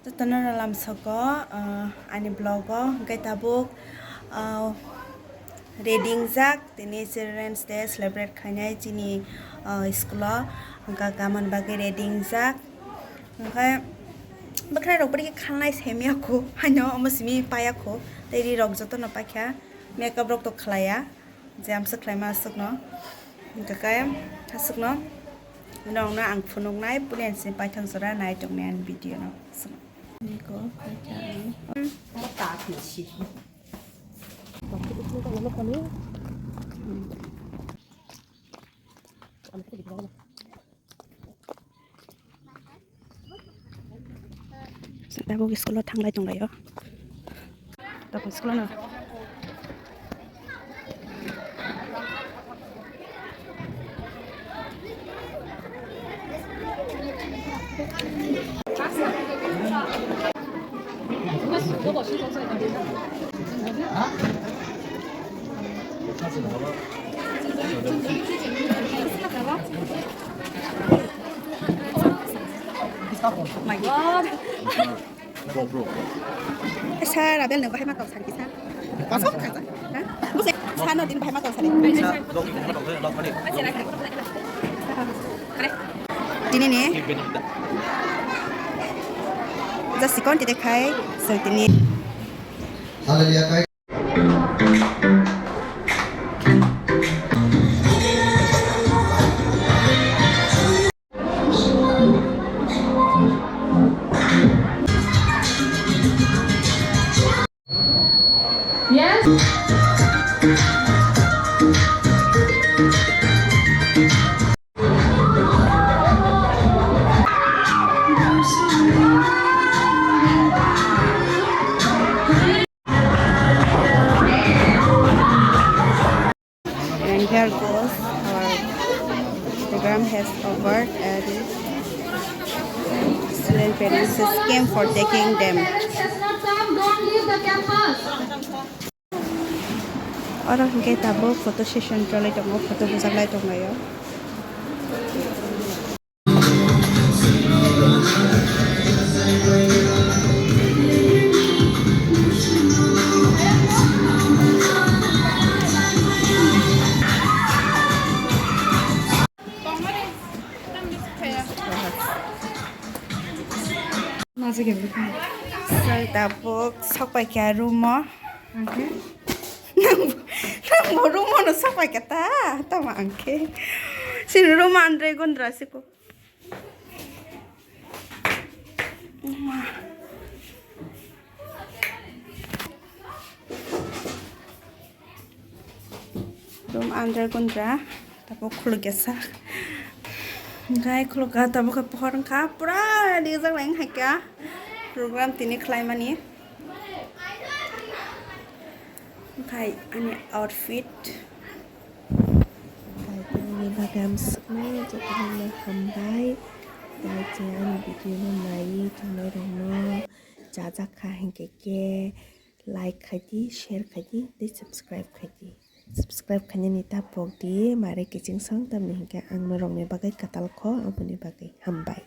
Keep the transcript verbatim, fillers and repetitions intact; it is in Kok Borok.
Jotono lamsoko, ah, ani vlog o, hwnkhe tabuk, ah, ready wngjak, tini Children's Day celebrate khainai chini, ah, school o, hwnkha kamon bagwi ready wngjak, hwnkhe bwkhwrai rok bwrwi khe khalnai semiya kho, haino omo simi paiya kho, tei ri rok jotono paikha, makeup rok to khlaiya. Je amsa khlaima aswkno. Hwnkhe aswkno norokno ang phunuknai, pulian se paithang jora nai tongnai ani video no. Aswkno. Niko paithang. Tabuk school o thanglai tonglaio. Tabuk school o no. My God. Sir, abel no bahai ma tong sani sir. Kosok khaja. Ha? Buse sano din bahai ma tong sani. Tini ni. Just sikon tide khai, so tini. Yes. And here goes our program has over and student parents came for taking them. Oro hwnkhe tabuk photo session cholai tongo, photo bujaklai tonglaio. Sir, tabuk sokpaikha room o. Nang, nang bo room o no sokpaikha ta, tamo ang khe. Sini room andre gondra siko. Room under gundra, tabuk khulukya sak. Hwnkhe khulukha, tabuk khe pohor wngkha, pura rijak lai wngkha kya program tini khlaimani. Hwnkhe ani outfit. Kaitor ni bagwi ang swknai jotono no hambai. Tei je ani video no naiwi tongnai rokno chajak kha hinkhe khe like khai di, share khai di, tei subscribe khai di. Subscribe khainani ta pok di, mare kiching song tamni hinkhe ang norokni bagwi kwtal kho, aboni bagwi hambai.